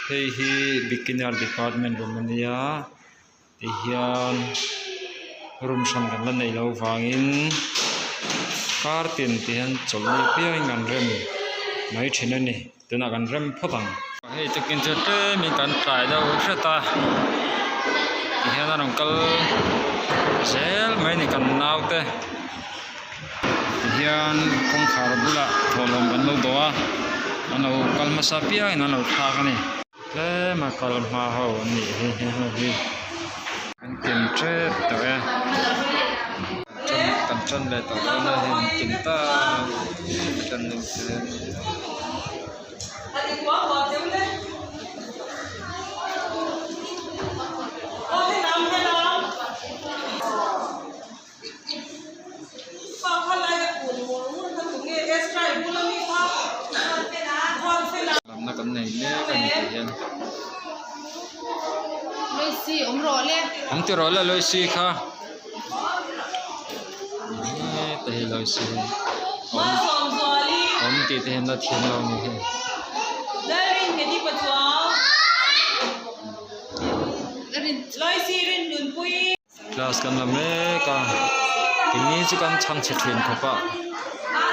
Hei hi beginner department room a nia tihian room hran kan la neih loh vangin kar tin tihian chawlhni piangin kan rem mai thin a ni tunah kan rem phawt ang. Hei tukin chu tlemin kan tlai deuh hret a tihian a rawn kal zel mai a ni kan naute. Tihian kawngkhar bulah thawhlawm kan lo dawh a an lo kal hmasa piangin an lo thlak a ni. Tlem a kal hma ho an nih hi heng ho hi an ken tep tawh e kan tan leh tawh dawn a hei an ken ta tan deuh te. Lamna kan nei mek a ni tih hian awm ti rawh le Loicy kha heta hi Loicy hi awm tih te hian la thiam lo a ni hei. Class kan la mek a keini chu kan chhang chhe thin khawp a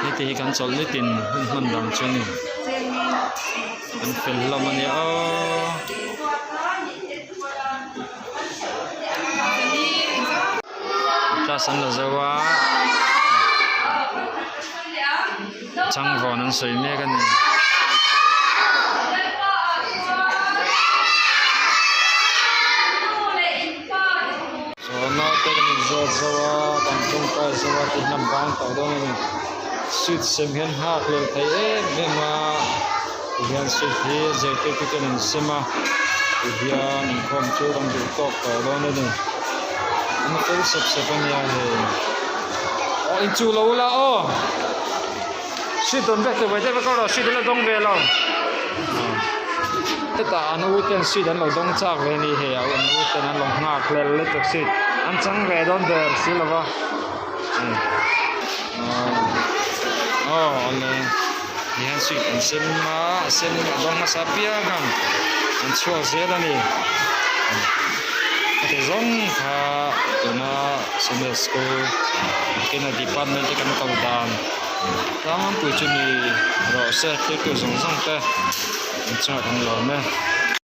heti hi kan chawlh nitin hun hman dan chu a ni an fel hlawm a nia aw. Class an la zo a changvawn an sawi mek a ni. Zawhna te kan inzawt zo a kan tawngtai zo a tih hian bang tawh dawn a ni sweet sem hian nghak hlel thei em em a tihian sweet hi zirtirtu ten an sem a tihian inkhawm chu kan duh tawk tawh dawn a ni an fel sep sep a nia hei aw inchuh lo ula aw sweet dawn vek tawh ve vek erawh sweet an la dawng ve lo hetah an u ten sweet an lo dawng chak ve a ni hei an u ten an lo nghak hlel lutuk sweet an chang ve dawn ber si lo va aw awle tihian sweet an sem a a sem a dawng hmasa apiang khan an chhuak zel a ni heti zawng kha tuna sunday school kena department te kan kal dan. Tlangpui chu ni rawh se thiltu zawng zawng te an chungah kan lawm e.